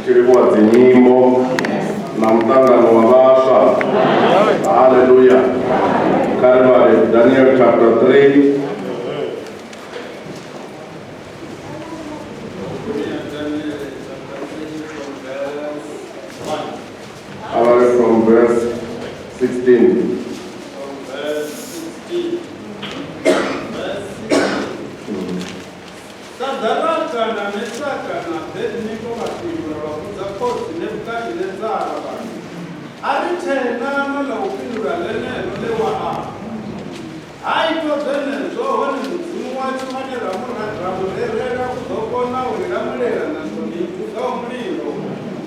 Tshi livhuwa dzinyimbo na muṱangano wa vhaswa. Haleluya. Kha ri vhale Daniel chapter 3. A vhale from verse 16. From verse 16. Verse 16. Sadaraka na Mesaka na Abednego vha fhindula vha vhudza khosi Nebukadinetsara vha ri, A ri tshee na na ḽa u fhindula ḽeneḽo ḽe wa amba. Ha itwa zwenezwo, hone Mudzimu washu ane ra mu ra mu rerela u ḓo kona u ri lamulela ṋanḓoni i dugaho mulilo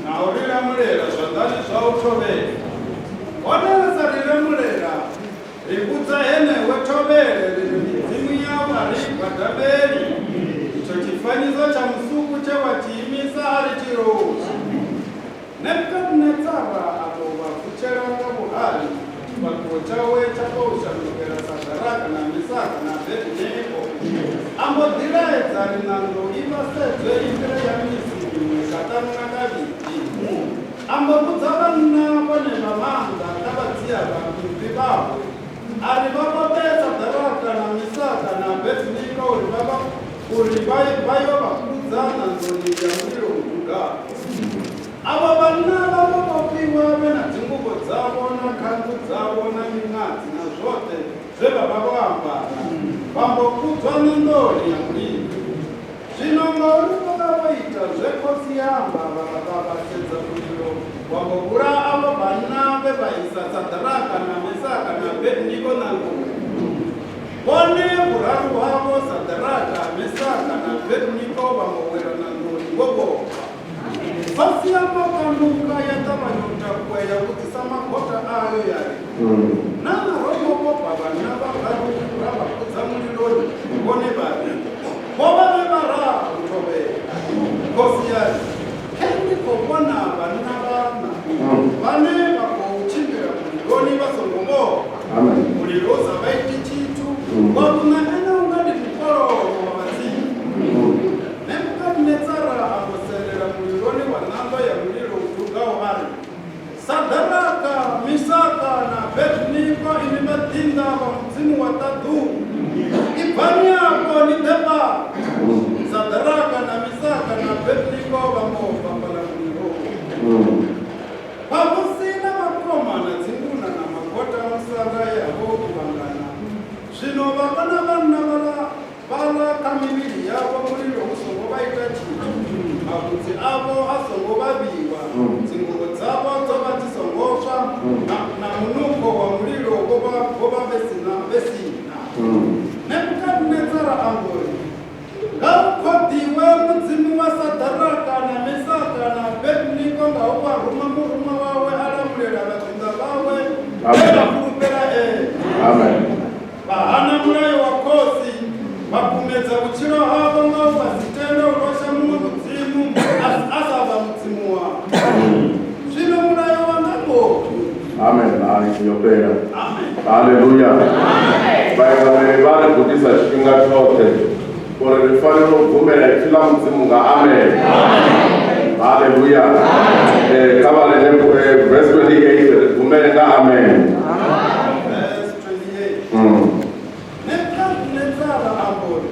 na u ri lamulela zwanḓani zwau thovhele. Hone a sa ri lamulela, ri vhudza henewe thovhele ri ri midzimu yau a ri i gwadameli, itsho tshifanyiso tsha musuku tshe wa tshi imisa a ri tshi lozwi. Nebukadnetsara a tou vha vutshela nga vhuhali, tshifhaṱuwo tshawe tsha tou shandukela Sadaraka na Mesaka na Abednego. A mbo ḓi laedza ri ṋanḓo i vhasedzwe i fhire ya misi miṅwe kaṱanu na kavhili. A mbo vhudza vhanna vhone vha maanḓa kha vhadzia vha mmbi vhawe, a ri vha vhofhe Sadaraka na Mesaka na Abednego uri vha vha uri vha vha yo vha kudza ṋanḓoni ya mulilo u dugaho. Avho vhanna vha vho vhofhiwa vhe na dzinguvho dzavho na khanzu dzavho na miṅadzi na zwoṱhe zwe vha vha vho ambara, vha mbo kudzwa ṋanḓoni ya mulilo. Zwino ngauri vho vha vho ita zwe khosi ya amba, vha vha vhasedza mulilo wa mbo vhulaha avho vhanna vhe vha isa Sadaraka na Mesaka na Abednego ṋanḓoni. Vhone vhuraru havho Sadaraka, Mesaka na Abednego vha mbo wela ṋanḓoni vho vhofhwa. Khosi ya mbo kanuka ya ṱavhanya u takuwa ya vhudzisa magota ayo ya ri, Naa ro ngo vhofha vhanna vhararu ra vha kudza muliloni? Vhone vha ri, Vho vha vhe vhararu, thovhele. Khosi ya ri, Khe ndi khou vhona vhanna vhaṋa vhane vha khou tshimbila muliloni vha songo vhofha. Mulilo u sa vha iti tshithu, wa vhuṋa ene u nga ndi mukololo wa vhadzimu. Nebukadnetsara a mbo sendela muliloni wa ṋanḓo ya mulilo u dugaho a ri, Sadaraka, Misaka na Abednego, inwi vhaḓinḓa vha Mudzimu wa ṱaḓulu, ibvani afho ni ḓe fhano! Sadaraka na Misaka na Abednego vha mbo bva fhaḽa muliloni. Vhavhusi na vhakoma na dzinduna na magota a musanda e a vha o kuvhangana zwino vha vhona vhanna vhaḽa Vhaḽa kha mivhili yavho mulilo u songo vha ita tshithu, mavhudzi avho a songo vhavhiwa, dzinguvho dzavho dzo vha dzi songo swa, na munukho wa mulilo vho vha vho vha vhe si na vhe si na. Nebukhadnetsara a mbo ri, Nga hu khoḓiwe Mudzimu wa Sadaraka na Mesaka na Abednego nga u vha ruma muruṅwa wawe a lamulela vhaḓinḓa vhawe vhe vha fulufhela ene. Amen. Vha hana mulayo wa khosi, vha kumedza vhutshilo havho nga u vha si tende u losha muṅwe mudzimu a sa vha Mudzimu wavho. Zwino mulayo wanga ngoyu. Amen. Hai, yo fhela. Amen. Haleluya. Vhaevangeli vha ri gudisa tshifhinga tshoṱhe uri ri fanela u bvumela ipfi ḽa Mudzimu nga amen. Haleluya. Kha vhale verse 28 ri bvumele nga amen. Verse 28. Nebukadnetsara a mbo ri,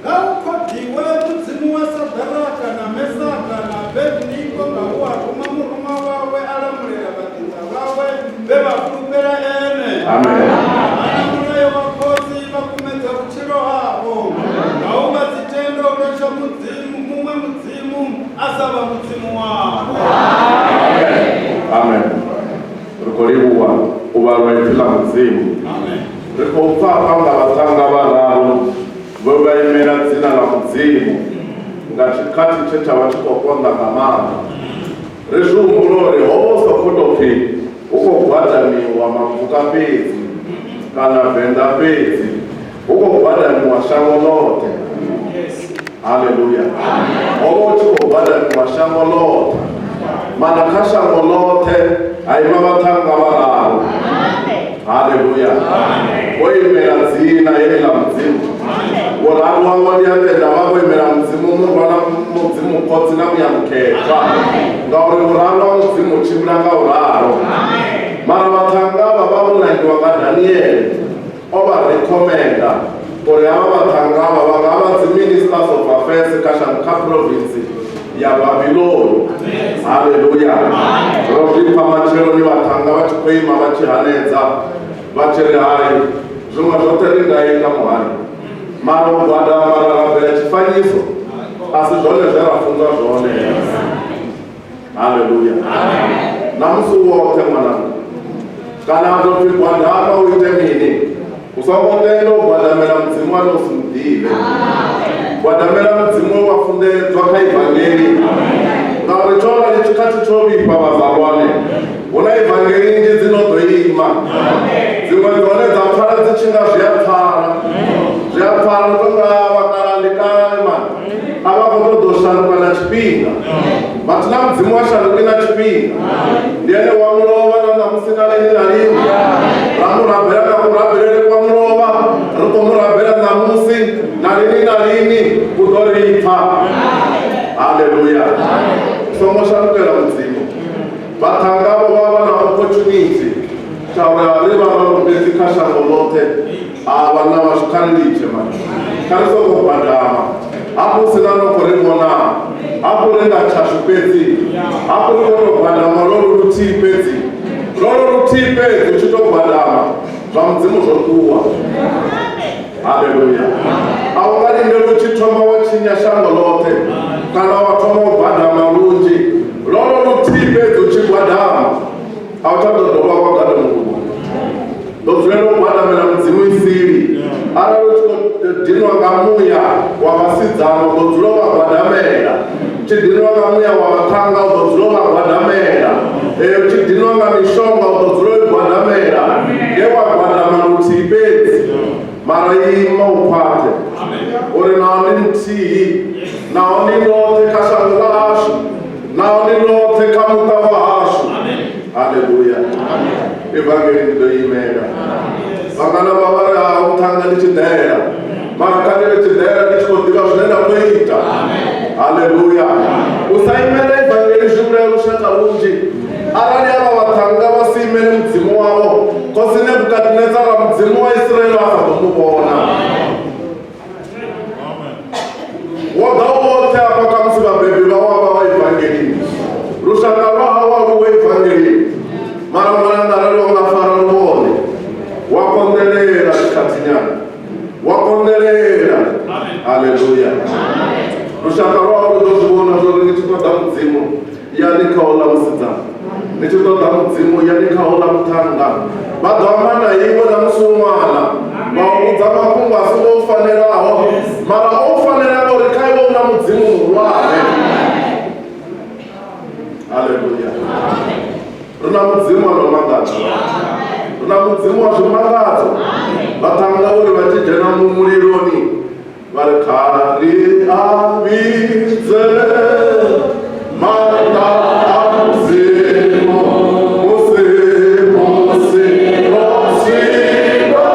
Nga hu khoḓiwe Mudzimu wa Sadaraka na Mesaka na Abednego nga u a ruma muruṅwa wawe a lamulela vhaḓinḓa vhawe vhe vha fulufhela ene. Amen. Vha hana mulayo wa khosi vha kumedza vhutshilo havho nga u vha si tende u losha mudzimu muṅwe mudzimu a sa vha Mudzimu wavho. Amen. Ri khou livhuwa u vhalwa ipfi ḽa Mudzimu. Ri khou pfa hafha nga vhaṱhannga vhararu vhe vha imela dzina ḽa Mudzimu nga tshikhathi tshe tsha vha tshi khou konḓa nga maanḓa. Ri zwi humbula uri ho vha hu sa khou tou pfi hu khou gwadamiwa Mabvuka fhedzi kana Venḓa fhedzi, hu khou gwadamiwa shango ḽoṱhe. Haleluya. Ho vha hu tshi khou gwadamiwa shango ḽoṱhe. Mana kha shango ḽoṱhe ha ima vhaṱhannga vhararu. Haleluya. Vho imela dzina heḽi ḽa Mudzimu. Vhuraru havho ndi a tenda vha vho imela Mudzimu Murwa na Mudzimu Khotsi na Muya Mukhethwa, ngauri vhuraru ha Mudzimu u tshimbila nga u ralo. Mara vhaṱhannga avha vha vho nangiwa nga Daniele, o vha recommenda uri havha vhaṱhannga avha vha nga vha dzi ministers of affairs kha shango kha province ya Babiloni. Haleluya. Ro zwi pfa matsheloni vhaṱhannga vha tshi khou ima vha tshi hanedza vha tshi ri hai zwiṅwe zwoṱhe ri nga ita muhali, mara u gwadama ra rabela tshifanyiso a si zwone zwe ra funzwa zwone. Haleluya. Na musi u woṱhe ṅwananga, kana a tou pfi gwadama u ite mini, u songo tenda u gwadamela Mudzimu ane u si muḓivhe. Gwadamela Mudzimu we wa funḓedzwa kha ivangeli, ngauri tsho rali tshikhathi tsho vhifha vhazalwane, hu na ivangeli nnzhi dzi no ḓo ima, dziṅwe dzone dza pfala dzi tshi nga zwi a pfala, zwi a pfala u tonga vhakala ndi kale mani a vha khou ṱoḓa u shanduka na tshifhinga. Mathina Mudzimu wa shanduki na tshifhinga, ndi ene wa mulovha na ṋamusi na lini na lini. Ra mu rabela nga kurabelele kwa mulovha, ri khou mu rabela ṋamusi na lini na lini, u ḓo ri pfa. Haleluya. Songo shandukela Mudzimu. Vhaṱhannga vho vha vha na opportunity tsha uri a ri vha fhedzi kha shango ḽoṱhe, a vhanna vhashu kha ri litshe mani, kha ri songo gwadama hafhu hu si na no khou ri vhona, hafhu ri nga tshashu fhedzi, hafhu ri khou tou gwadama lwolu luthihi fhedzi, lwolu luthihi fhedzi u tshi tou gwadama zwa Mudzimu zwo ṱuwa. Haleluya. A u nga lindeli u tshi thoma wa tshinya shango ḽoṱhe kana wa thoma u gwadama lunzhi, lwolo luthihi fhedzi u tshi gwadama a u tsha ḓo dovha wa gwadama luṅwe, ḓo dzulela u gwadamela Mudzimu isili. Arali u tshi khou dinwa nga muya wa vhasidzana u ḓo dzula wa gwadamela, u tshi dinwa nga muya wa vhaṱhannga u ḓo dzula wa gwadamela, u tshi dinwa nga mishonga u ḓo dzula u gwadamela, nge wa gwadama luthihi fhedzi. Mara ima u khwaṱhe uri naho ndi muthihi, naho ndi ndoṱhe kha shango ḽa hashu, naho ndi ndoṱhe kha muṱa wa hashu. Haleluya. Evangeli ndi ḓo imela. Vhangana vha vha ri ha muṱhannga ndi tshiḓela, mara kha ndi vhe tshiḓela ndi tshi khou ḓivha zwine nda khou ita. Haleluya. U sa imela evangeli zwi vhulaya lushaka lunzhi. Arali avha vhaṱhannga vha si imele Mudzimu wavho, Khosi Nebukadnetsara Mudzimu wa Israele a sa ḓo mu vhona. Wo ḓa u woṱhe afha khamusi vhabebi vhau a vha vha evangelini, lushaka lwa hau a lu we evangelini, mara ṅwananga arali wa nga fara luvhone wa konḓelela tshikhathinyana, wa konḓelela. Haleluya. Lushaka lwa hau lu ḓo zwi vhona zwo ri ni tshi ṱoḓa Mudzimu yani kha uḽa musidzana, ni tshi ṱoḓa Mudzimu yani kha uḽa muṱhannga. Vha ḓo amba na iwe na musi u ṅwana, vha u vhudza mafhungo a songo u fanelaho, mara o u fanela ngauri kha iwe u na Mudzimu muhulwane. Haleluya. Ri na Mudzimu a no mangadza, ri na Mudzimu wa zwimangadzo. Vhaṱhannga uri vha tshi dzhena muliloni vha ri kha ri a vhidze maanḓa a Mudzimu musi musi ro swika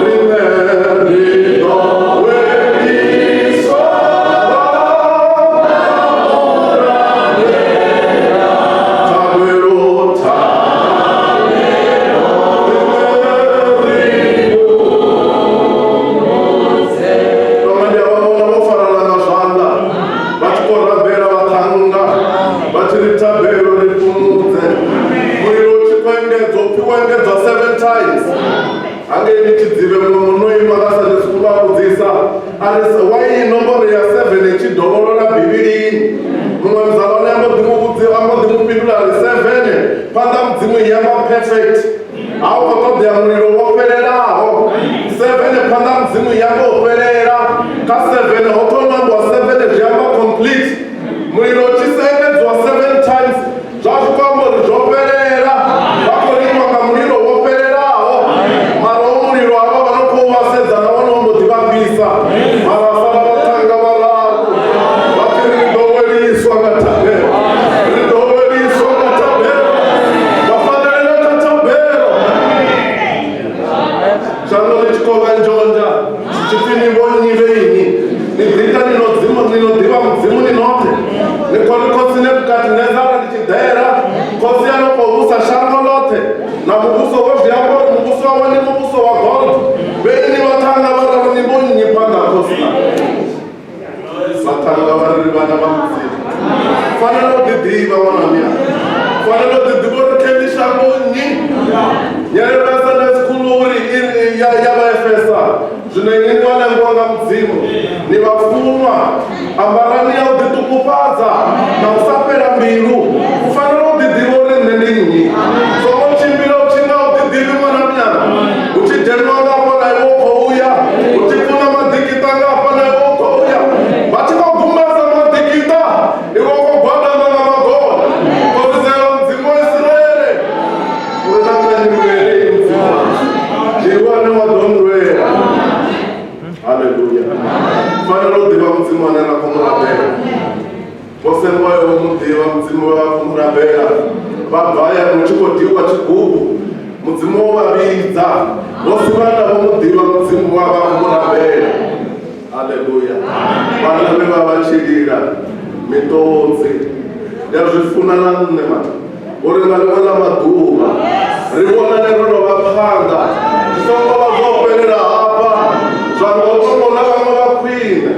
riṋe ri ḓo weliswa thabelo. Tonga ndi a vha vhona vho farana nga zwanḓa vha tshi khou rabela vhaṱhannga vha tshi ri thabelo ri fhumudze. Mulilo u tshi khou engedzwa upfhi wo engedzwa 7 times. Hangei ndi Tshidzivhe muṅwe munna o ima nga Sunday school a vhudzisa a ri why iyi nomboro ya 7 i tshi dovholola Bivhilini. Muṅwe muzalwane a mbo ḓi mu vhudzi a mbo ḓi mu fhindula a ri 7 phanḓa Mudzimu i amba perfect. A u khou ṱoḓea mulilo wo fhelelaho. 7 phanḓa Mudzimu i amba u fhelela. Kha 7 ho tou nambiwa 7 zwi amba complete. Mulilo u tshi engedzwa 7 times zwa zwi khou amba uri zwo fhelela. Vha khou lingwa nga mulilo wo fhelelaho. Mara u mulilo havha vha no khou vha sedza na wone wo mbo ḓi vha fhisa. Mara sala vhaṱhannga vhararu vha tshi ri ḓo weliswa nga thabelo, ri ḓo weliswa nga thabelo. Vha farelela kha thabelo. Na vhaṱhannga vha ri vhana vha Mudzimu. Fanela u ḓiḓivha ṅwana mia, fanela u ḓiḓivha uri khendi shango nnyi. Nyelelo ya Sunday school uri ya ya Vhaefesa zwino inwi ni vha nga Mudzimu, ni vhafunwa, ambarani ya u ḓiṱukufhadza na u sa fhela mbilu. U fanela u ḓiḓivha uri nṋe ndi nnyi. Songo tshimbila u tshi nga u ḓiḓivhi ṅwana mnyana, hu tshi dzhenwa nga hafha na iwe u khou ya, hu tshi funa maḓikiṱa nga hafha na iwe u khou ya, vha tshi khou gumbasa maḓikiṱa iwe u khou gwadama nga magona. Khosisela Mudzimu wa Israele uri na nṋe ndi lwele Mudzimu washu, ndi iwe ane wa ḓo nlwela. Haleluya. Fanela u ḓivha Mudzimu ane ra khou mu rabela. Vho Sengwayo vho mu ḓivha Mudzimu vha khou mu rabela, vha bva hayani hu tshi khou diwa tshigubu, Mudzimu wo vha vhidza. Vho Sivhanda vho mu ḓivha Mudzimu wa vha khou mu rabela. Haleluya. Vhana vhe vha vha tshi lila miṱodzi, ndi a zwi funa na nṋe mani uri nga ḽiṅwe ḽa maḓuvha ri vhonane ro no vha phanḓa, zwi songo vha zwo fhelela hafha, zwa nga u tou vhona vhaṅwe vha khwine,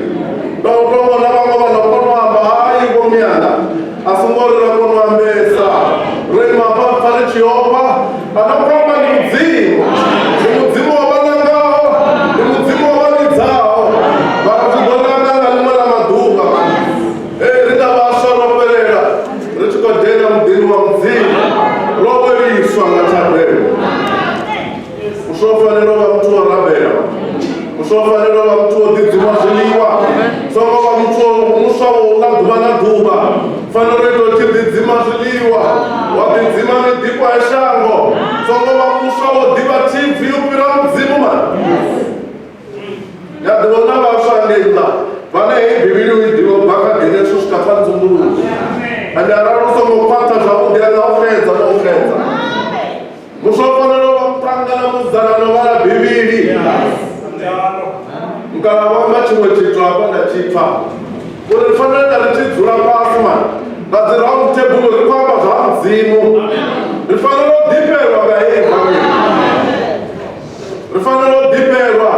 nga u tou vhona vhaṅwe vha no kona u amba. Hai vho mianga, a songo ri ra kona u ambesa ro ima hafha pfa ri tshi ofha. A no khou amba ndi Mudzimu, ndi Mudzimu wa vha nangaho, ndi Mudzimu wa vha vhidzaho. Mara zwi ḓo nanga nga ḽiṅwe ḽa maḓuvha mani. Ee, ri na vhaswa ro fhelela ri tshi khou dzhena muḓini wa Mudzimu ro weliswa nga thabelo. Muswa u fanela u vha muthu wa rabela, muswa u fanela u vha muthu wo ḓidzima zwiḽiwa, songo vha muthu muswa wo ḽa ḓuvha na ḓuvha. Fanela u ita u tshi ḓidzima zwiḽiwa, wa ḓidzima miḓifho ya shango, songo vha muswa wo ḓivha TV u fhira Mudzimu mani. Ndi a ḓivha na vhaswa ngei nnḓa vhane heyi Bivhili u i ḓivha u bva kha Genesis u swika kha Nzumbululo. Ende arali u songo khwaṱha zwavhuḓi a nga u xedza na u xedza. Muswa u fanela u vha muṱhannga na musidzana no vhala Bivhili. Nkala vho amba tshiṅwe tshithu hafha nda tshi pfa uri ri fanela ita ri tshi dzula fhasi mani nga dzi round table ri khou amba zwa Mudzimu. Ri fanela u ḓifhelwa nga heyi family. Ri fanela u ḓifhelwa,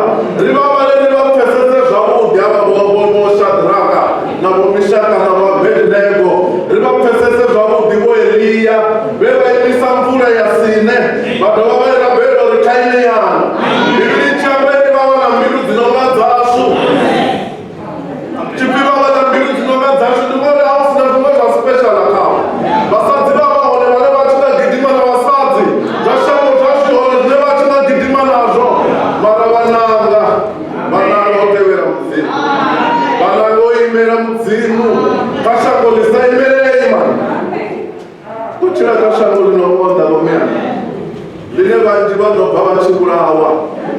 ri vha vhale ri vha pfesese zwavhuḓi havha vho Shadraka na vho Mishaka na vho Abednego, ri vha pfesese zwavhuḓi vho Elia vhe vha imisa mvula ya sine vha dovha vha i rabela uri kha ine yana. Bivhili i tshi amba iri vha vha na mbilu dzi no nga dzashu. Tshipfi vha vha na mbilu dzi no nga dzashu ndi ngori a hu sina zwiṅwe zwa special khavho. Vhasadzi vha vha hone vhane vha tshi nga gidima na vhasadzi, zwa shango zwashu hone zwine vha tshi nga gidima nazwo, mara vhananga vhananga u tevhela Mudzimu, vhananga u imela Mudzimu kha shango ḽi sa imelei mani. U tshila kha shango ḽi no konḓa vho mianga, ḽine vhanzhi vha ḓo bva vha tshi vhulawa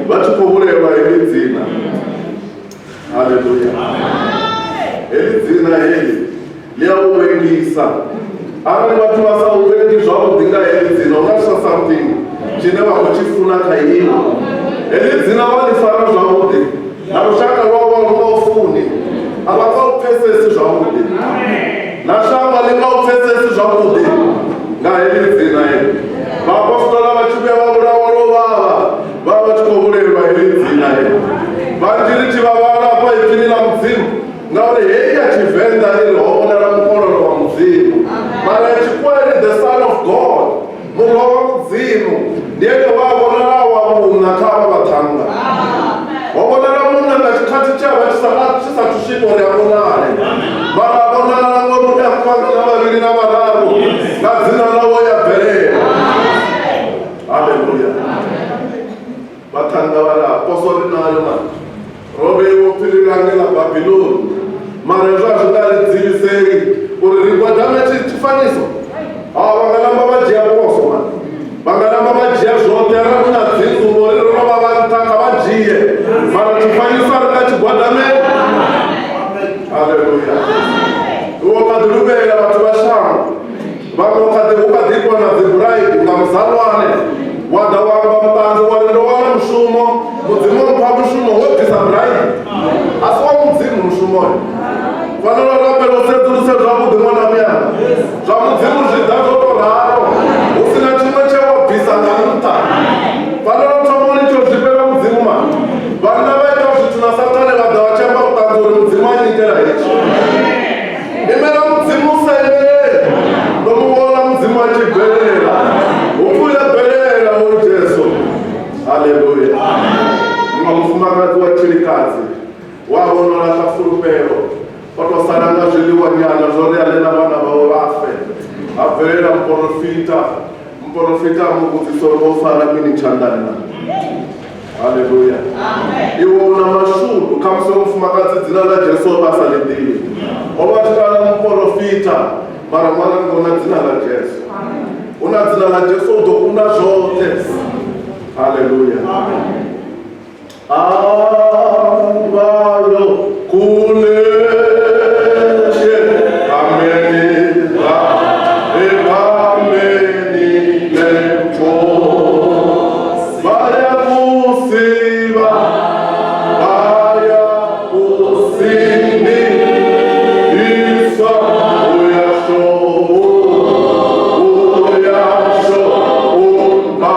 vha tshi khou vhulaelwa heḽi dzina. Haleluya. Heḽi dzina heḽi ḽi a u vhengisa. Arali vhathu vha sa u vhengi zwavhuḓi nga heḽi dzina, hu na sa something tshine vha khou tshi funa kha iwe. Heḽi dzina wa ḽi fara zwavhuḓi, na lushaka lwau a lu nga u funi, a vha nga u pfesesi zwavhuḓi, na shango a ḽi nga u pfesesi zwavhuḓi nga heḽi dzina heḽi. Vhaapostola vha tshi vhuya vha vhulawa lwo vhavha, vha vha tshi khou vhulelwa heḽi dzina heḽi. Vhanzhi ri tshi vha vhala afha ipfini ḽa Mudzimu, ngauri heyi ya Tshivenḓa i ri ho vhonala mukololo wa Mudzimu, mara ya Tshikhuwa i ri the Son of God, Murwa wa Mudzimu, ndi ene we a vhonala wa vhuṋa kha avha vhaṱhannga. Ho vhonala munna nga tshikhathi tshe a vha tshi sa thu swika uri a vhonale, mara a vhonala ngori u a pfanga na vhavhili na vhararu nga dzina ḽawe ya bvelela. Haleluya. Vhaṱhannga vha ri poso ri nayo mani, ro vheiwa upfi ri lange ḽa Babiloni, mara hezwo a zwi nga ri dzivisei uri ri gwadame tshifanyiso. Ha vha nga namba vha dzhia poso mani, vha nga namba vha dzhia zwoṱhe arali hu na dzinnḓu ngori ro no vha vha nṱha kha vha dzhie, mara tshifanyiso a ri nga tshi gwadameli. Haleluya. Iwe kha ḓi luvhela vhathu vha shango. Vhaṅwe u kha ḓi hu kha ḓi itwa na dzi bribe nga muzalwane, wa ḓa wa amba vhuṱanzi wa ri ndo wana mushumo, Mudzimu o mpha mushumo, wo bvisa bribe. A si wa Mudzimu mushumo uyo. Fanela u rabela u sedzuluse zwavhuḓi ṅwana muyanga. Zwa Mudzimu zwi ḓa zwo tou ralo, hu si na tshiṅwe tshe wa bvisa nga nṱha. Fanela u thoma u litsha u zwifhela Mudzimu mani. Vhanna vha ita zwithu na Sathane vha ḓa vha tshi amba fulufhelo, o tou sala nga zwiḽiwa nyana zwo ri a ḽe na vhana vhawe vha fe. A bvelela muporofita, muporofita a mu vhudzisa uri wo fara mini tshanḓani na. Haleluya. Iwe u na mashudu, khamusi mufumakadzi dzina ḽa Jesu o vha sa ḽi ḓivhi. O vha tshi tou muporofita, mara ṅwana ngo na dzina ḽa Jesu. U na dzina ḽa Jesu u ḓo kunda zwoṱhe. Haleluya. Ambayo kuleshe ameni ra ebameni lempo baya kusiba baya kusini isa uyasho uyasho umba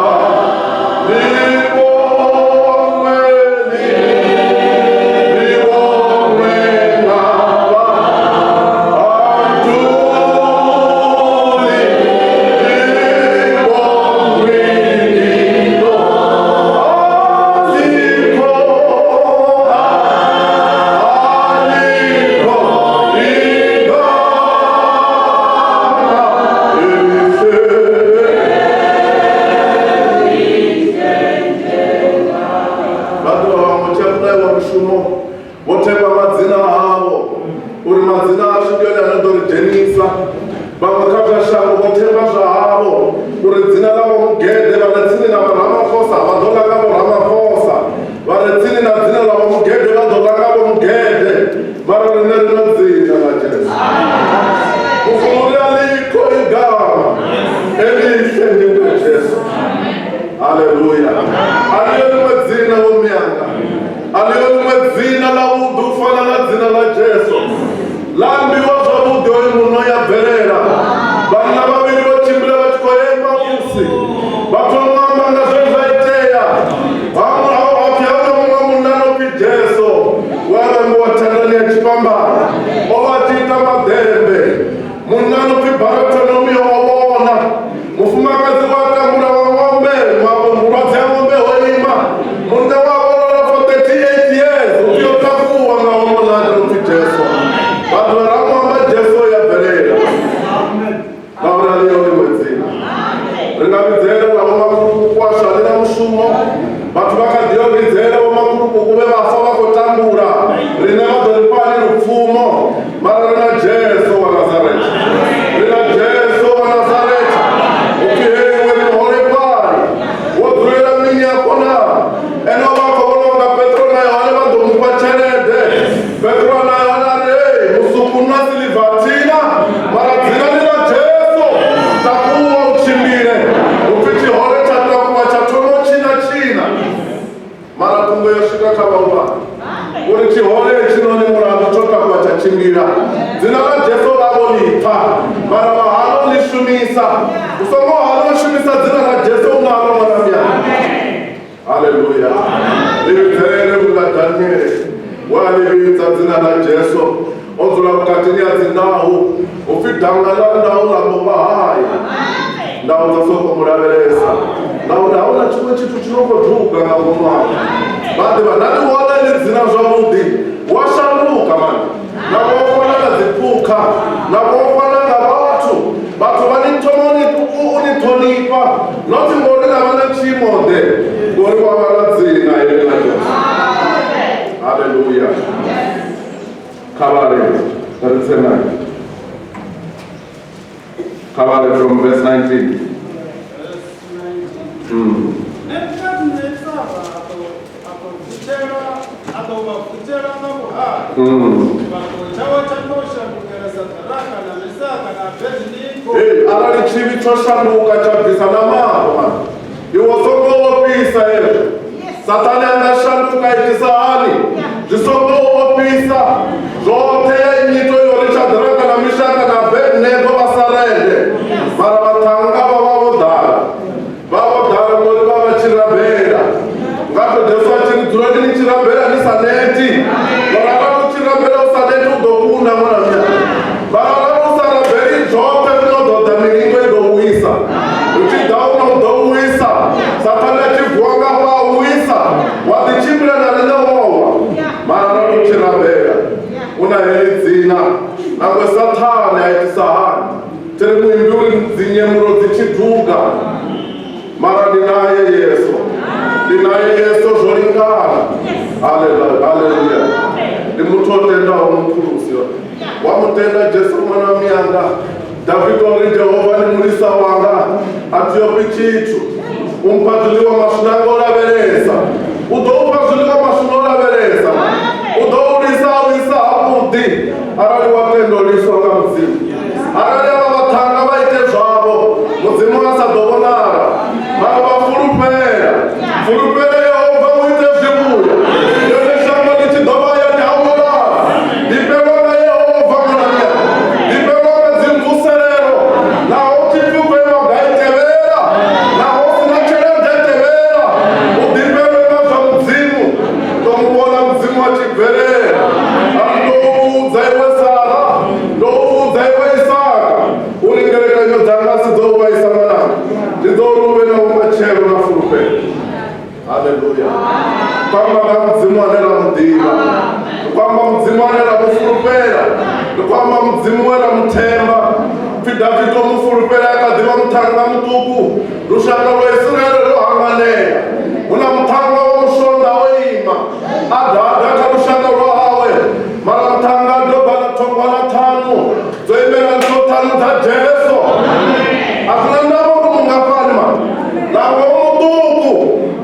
From verse 19. Arali tshivhi tsho shanduka tsha bvisa na maho man. Iwe songo ofhisa hezwo. Sathane a nga shanduka itisa hani? Zwi songo ofhisa. Zwoṱhe ya nyito yo ri Shadraka na Mishaka na Abednego vha sa rende. Mara vhaṱhannga vha vha vho ḓala. Vha vho ḓala ngori vha vha tshi rabela. Nga to Jesu a tshi ri dzulani ni tshi rabela ni sa neti. Ngauri arali u tshi rabela u sa neti u ḓo kunda ṅwana mia. Mara arali u sa rabeli zwoṱhe zwi no ḓo ḓa milingo i ḓo wisa. U tshi ḓa u no ḓo wisa. Sathane a tshi vuwa nga hafha a wisa. Wa ḓi tshimbila na riṋe wo wa. Mara arali u tshi rabela U na heḽi dzina nangwe Sathane a itisa hani. Thiri muimbi uri dzinyemulo dzi tshi duga, mara ndi naye Yesu, ndi naye Yesu, zwo lingana. Haleluya. Ndi muthu o tendaho muphulusi wa mutenda Jesu mwana wa miyanga. David ori Jehova ni mulisa wanga, a thi ofhi tshithu. U mpha zwiḽiwa maswina anga o lavhelesa, u ḓo u fha zwiḽiwa maswina o lavhelesa, u ḓo u lisa a u isa havhuḓi arali wa tenda u liswa nga Mudzimu. Arali avha vhaṱhannga vha ite zwavho, Mudzimu a sa ḓo vhonala, mara vha fulufhela, fulufhela Yehova u ite zwivhuya, yone shango ḽi tshi ḓo vha hayani ha mulalo. Ndi fhelwa nga Yehova ṅwananya, ndi fhelwa nga dzimvuselelo. Naho u tshi pfi u khou ima gai, tevhela, naho u sina tshelede, tevhela, u ḓifhelwe nga zwa Mudzimu. Ḓo mu vhona Mudzimu a tshi bvelela. A ri ndo u vhudza iwe Sara, ndo u vhudza iwe Isaka, uri ngelekanyo dzanga si ḓo u vhaisa ṅwananga, ndi ḓo uri u vhe na vhumatshelo na fulufhelo. Haleluya. Ndi khou amba nga Mudzimu ane ra mu ḓivha, ndi khou amba Mudzimu ane ra mu fulufhela, ndi khou amba Mudzimu we ra mu themba. Pfi David o mu fulufhela a kha ḓi vha muṱhannga muṱuku, lushaka lwa Isiraele lwo hanganea. Hu na muṱhannga wa mushonda o ima a dada kha lushaka lwa hawe, mara muṱhannga a doba na thongwana ṱhanu dzo imela ntho ṱhanu dza Jesu. A zwi na ndavha uri mungafhani ma, nangwe u muṱuku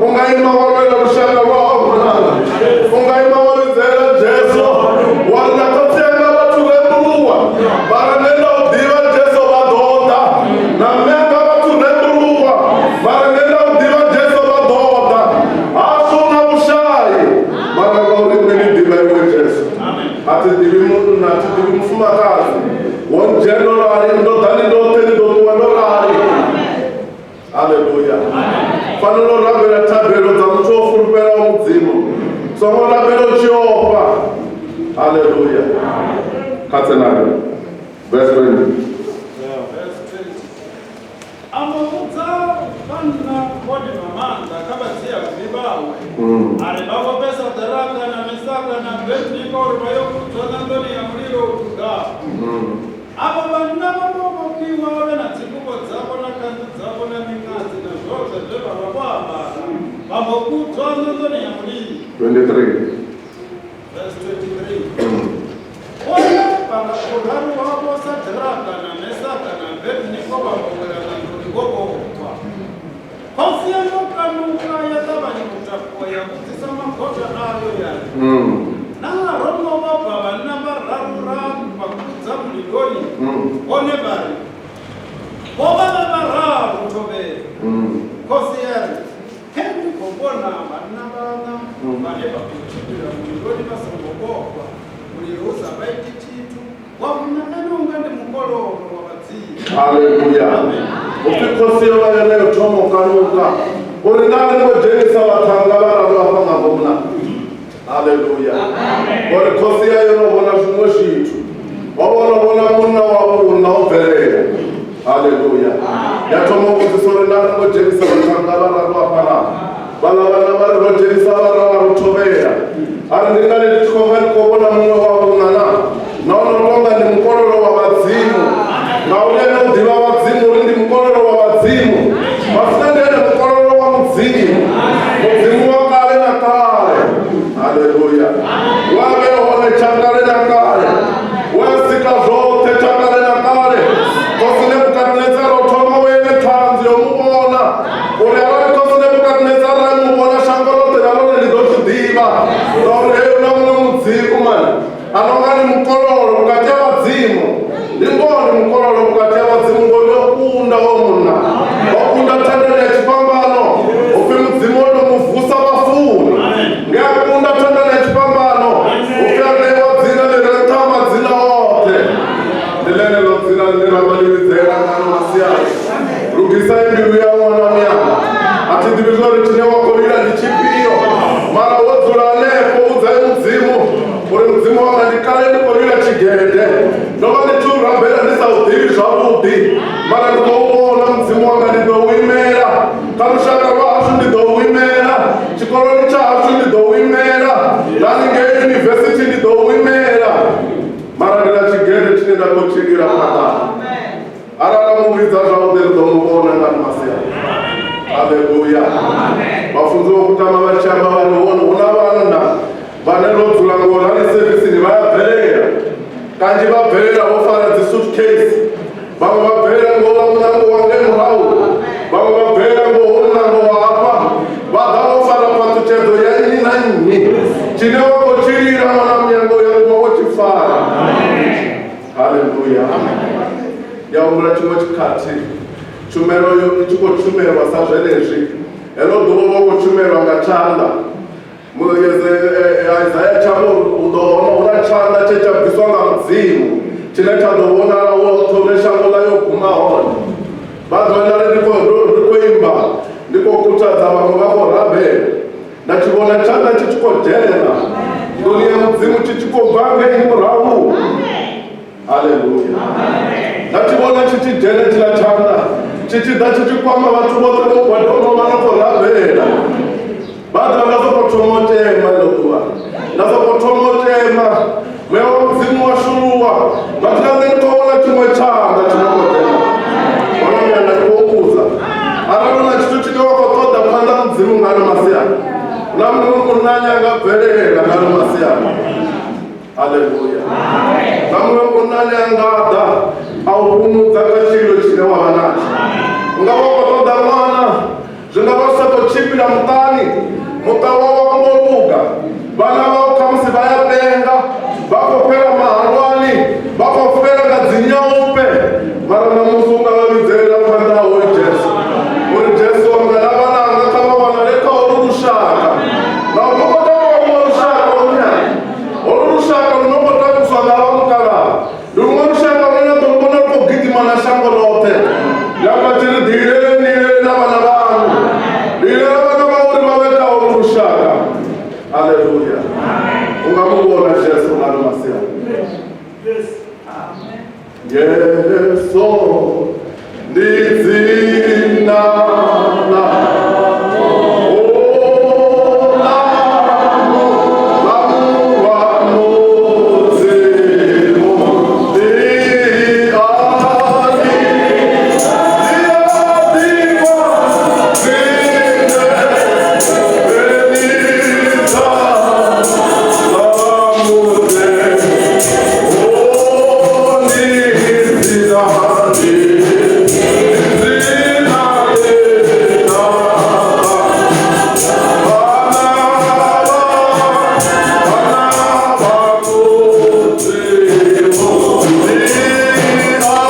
u nga ima wa lwela lushaka lwau ṅwananga, u nga ima wa vhidzela Jesu wa ri na khotsi anga vhathu rembuluwa, mara nṋe nda u ḓivha Jesu vha ḓo ḓa, na mme anga vhathu rembuluwa, mara nṋe nda u ḓivha Jesu vha ḓo ḓa. Hashu na vhushai, mara ngauri nṋe ndi ḓivha iwe Jesu. A thi ḓivhi munna, a thi ḓivhi mufumakadzi, wo ndzhia ndo rali, ndo ḓa ndi ndoṱhe, ndi ḓo ṱuwa ndo rali. Haleluya. Fanela u rabela thabelo dza muthu o fulufhelaho Mudzimu, songo rabela u tshi ofha. Haleluya. Kha tsenayo verse 20. Verse 20. A mu vhudza vhanna vhone vha maanḓa kha vhadzia-vhuvhi vhawe, a ri vha vhofhe Sadaraka na Mesaka na Abednego uri vha yo kudzwa ṋanḓoni ya mulilo u dugaho. Avho vhanna vha mbo vhofhiwa vhe na dzinguvho dzavho na khanzu dzavho na miṅadzi na zwoṱhe zwe vha vha vho ambara, vha mbo kudzwa ṋanḓoni ya mulilo. 23. Verse 23. Vhone vhanga vhuraru havho Sadaraka na Mesaka na Abednego vha mbo wela ṋanḓoni vho vhofhwa. Khosi ya mbo kanuka ya ṱavhanya u takuwa ya vhudzisa magota ayo ya ri, Naa ro no vhofha vhanna vhararu ra vha kudza muliloni? Vhone vha ri, Vho vha vhe vhararu thovhele. Khosi ya ri, Khe ndi khou vhona vhanna vhaṋa vhane vha khou tshimbila muliloni vha songo vhofhwa, mulilo u sa vha iti tshithu, wa vhuṋa ene u nga ndi mukololo wa vhadzimu. Haleluya. Hu pfi khosi yo vha yone yo thoma u kanuka uri naa ri ngo dzhenisa vhaṱhannga vhararu hafha nga ngomu na. Haleluya. Ngori khosi ya yo no vhona zwiṅwe zwithu, ho vha no vhona munna wa vhuṋa o bvelela. Haleluya. Ya thoma u vhudzisa uri naa ri ngo dzhenisa vhaṱhannga vhararu hafha na. Vhaḽa vhanna vha ri ro dzhenisa vhararu thovhela. A ri ndi ngani ndi tshi khou nga ndi khou vhona muṅwe wa vhuṋa na? Nahone u tonga ndi mukololo wa vhadzimu, ngauri ene u ḓivha vhadzimu uri ndi mukololo wa vhadzimu. Masina ndi ene mukololo wa Mudzimu, Mudzimu wa kale na kale. Haleluya. Wa vhe hone tsha kale na kale, we a sika zwoṱhe tsha kale na kale. Khosi Nebukadnetsara o thoma u ene ṱhanzi yo mu vhona, uri arali khosi Nebukadnetsara a mu vhona shango ḽoṱhe na ḽone ḽi ḓo zwi ḓivha ngauri heyo na muṅwe mudzimu mani a no nga ni mukololo vhukati ha vhadzimu. Ndi ngoho ndi mukololo vhukati ha vhadzimu, ngori o kunda o munna, o kunda thandani ya tshifhambano. Hu pfi Mudzimu o no mu vusa vhafuni, nge a kunda thandani ya tshifhambano, hu pfi a ṋewa dzina ḽi re nṱha ha madzina oṱhe. Ndi ḽeneḽo dzina ḽine ra vha ḽi vhidzela nga ano masiari. Lugisai mbilu ya ṅwana muyanga. A thi ḓivhi zwa uri tshine wa khou lila ndi tshifhio, mara wo dzula hanefho vhudzai Mudzimu uri Mudzimu wanga ndi kale ndi khou lila tshigede, ndo vha ndi tshi u rabela ndi sa u ḓivhi zwavhuḓi, mara ndi khou vhona Mudzimu wanga, ndi ḓo u imela kha lushaka lwa hashu, ndi ḓo u imela tshikoloni tsha hashu, ndi ḓo u imela na haningei yunivesithi, ndi ḓo u imela. khou tshilila phanḓa. Arali mu vhidza zwavhuḓi ri ḓo mu vhona nga masiari. Haleluya. Vhafunzi vho kutama vha tshi amba vha ri hu na vhanna vhane ro dzula ngo rali sevisini vha ya bvelela. Kanzhi vha bvelela vho fara dzi suitcase. Vhaṅwe vha bvelela ngo ḽa muṋango wa ngei murahu. Vhaṅwe vha bvelela ngo ho muṋango wa hafha. Vha ḓa vho fara phaṱhutshedzo ya nnyi na nnyi. Tshine wa khou tshilila ṅwana muṋango ya ṱuwa wo tshi fara. Haleluya. Ndi a humbula tshiṅwe tshikhathi tshumelo yo i tshi khou tshumelwa sa zwenezwi. Heḽo ḓuvha vha khou tshumelwa nga tshanḓa. Isaya tshambo u ḓo hu na tshanḓa tshe tsha bviswa nga Mudzimu tshine tsha ḓo vhonala woṱhe hune shango ḽa yo guma hone. Vha ḓo enda ri khou imba, ndi khou khuthadza vhaṅwe vha khou rabela. Nda tshi vhona tshanḓa tshi tshi khou dzhena nḓuni ya Mudzimu tshi tshi khou bva ngei murahu. Haleluya. Nda tshi vhona tshi tshi dzhena tshiḽa tshanḓa tshi tshi ḓa tshi tshi kwama vhathu vhoṱhe vho gwadama vha no khou rabela. Vha ḓa nda sokou thoma u tema ḽo ḓuvha. Nda sokou thoma u tema. Muya wa Mudzimu wa shuluwa. Mathina nṋe ndi khou vhona tshiṅwe tshanḓa tshi no khou dzhena. Ṅwana muya nda khou vhudza. Arali hu na tshithu tshine wa khou ṱoḓa phanḓa Mudzimu nga ano masiari, na muṅwe munna ane a nga bvelela nga ano masiari. Haleluya. Na muṅwe munna ane a nga ḓa a u fhumudza kha tshililo tshine wa vha natsho. U nga vha u khou ṱoḓa ṅwana, zwi nga vha zwi sa tou tshimbila muṱani, muṱa wau a wo ngo luga, vhana vhau khamusi vha ya penga, vha khou fhela mahalwani, vha khou fhela nga dzinyaupe, mara ṋamusi u nga vha vhidzelela phanḓa ha hoyu Jesu. Uri Jesu wanga na vhananga kha vha wanale kha holu lushaka. Ngauri hu khou takuwa luṅwe lushaka lune holu lushaka lu no khou takuswa nga vha mukalaha. Ndi luṅwe lushaka lune na ḓo lu vhona lu khou gidima na shango ḽoṱhe. Ndi amba tshi ri ḓiileleni ni ilele na vhana vhaṋu. Ndi ilela vhana vha uri vha vhe kha holu lushaka. Haleluya. U nga mu vhona Jesu nga ano masiari. Yesu ndi dzina.